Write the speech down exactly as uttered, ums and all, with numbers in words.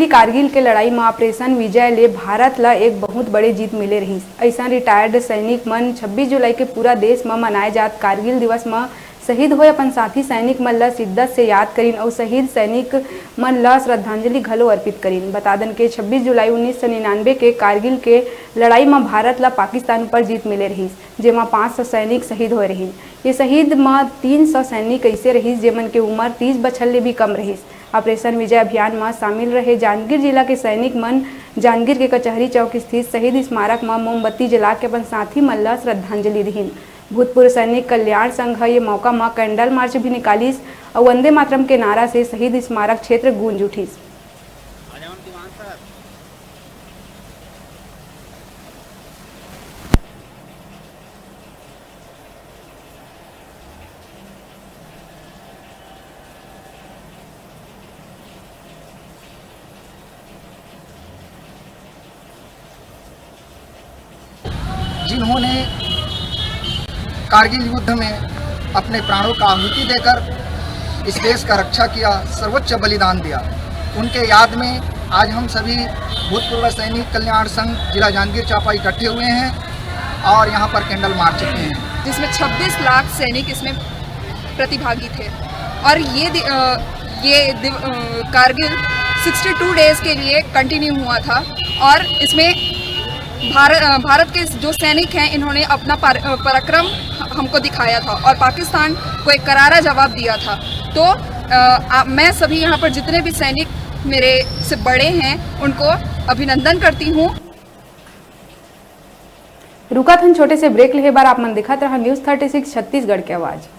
कारगिल के लड़ाई म ऑपरेशन विजय ले भारत ल एक बहुत बड़े जीत मिले रहिस। अइसन रिटायर्ड सैनिक मन छब्बीस जुलाई के पूरा देश म मनाए जात कारगिल दिवस म शहीद होए अपन साथी सैनिक मन ल शिद्दत से याद करिन अउ शहीद सैनिक मन ल श्रद्धांजलि घलो अर्पित करिन। बता दन के छब्बीस जुलाई उन्नीस सौ निन्यानवे के कारगिल के लड़ाई म भारत ल पाकिस्तान ऊपर जीत मिले रहिस, जेमा पाँच सौ सैनिक शहीद होए रहिन। ये शहीद म तीन सौ सैनिक अइसे रहिस, जेमन के उमर तीस बछर ले भी कम रहिस। ऑपरेशन विजय अभियान म शामिल रहे जांजगीर जिला के सैनिक मन जांजगीर के कचहरी चौक स्थित शहीद स्मारक म मोमबत्ती जला के अपन साथी मन ल श्रद्धांजलि दिहिन। भूतपूर्व सैनिक कल्याण संघ ह ये मौका म कैंडल मार्च भी निकालिस अउ वंदे मातरम के नारा से शहीद स्मारक क्षेत्र गूंज उठिस। जिन्होंने कारगिल युद्ध में अपने प्राणों का आहुति देकर इस देश का रक्षा किया, सर्वोच्च बलिदान दिया, उनके याद में आज हम सभी भूतपूर्व सैनिक कल्याण संघ जिला जांजगीर चांपा इकट्ठे हुए हैं और यहाँ पर कैंडल मार्च किए हैं। जिसमें छब्बीस लाख सैनिक इसमें प्रतिभागी थे और ये दि-, अ, ये दिव-, अ, कारगिल सिक्सटी टू डेज के लिए कंटिन्यू हुआ था और इसमें भारत, अ, भारत के जो सैनिक हैं, इन्होंने अपना पर-, अ, पराक्रम हमको दिखाया था और पाकिस्तान को एक करारा जवाब दिया था। तो, अ, आ-, मैं सभी यहाँ पर जितने भी सैनिक मेरे से बड़े हैं, उनको अभिनंदन करती हूँ। रुकत हन छोटे से ब्रेक लेहे बर, आप मन देखत रहा न्यूज़ थर्टी सिक्स छत्तीसगढ़ के आवाज़।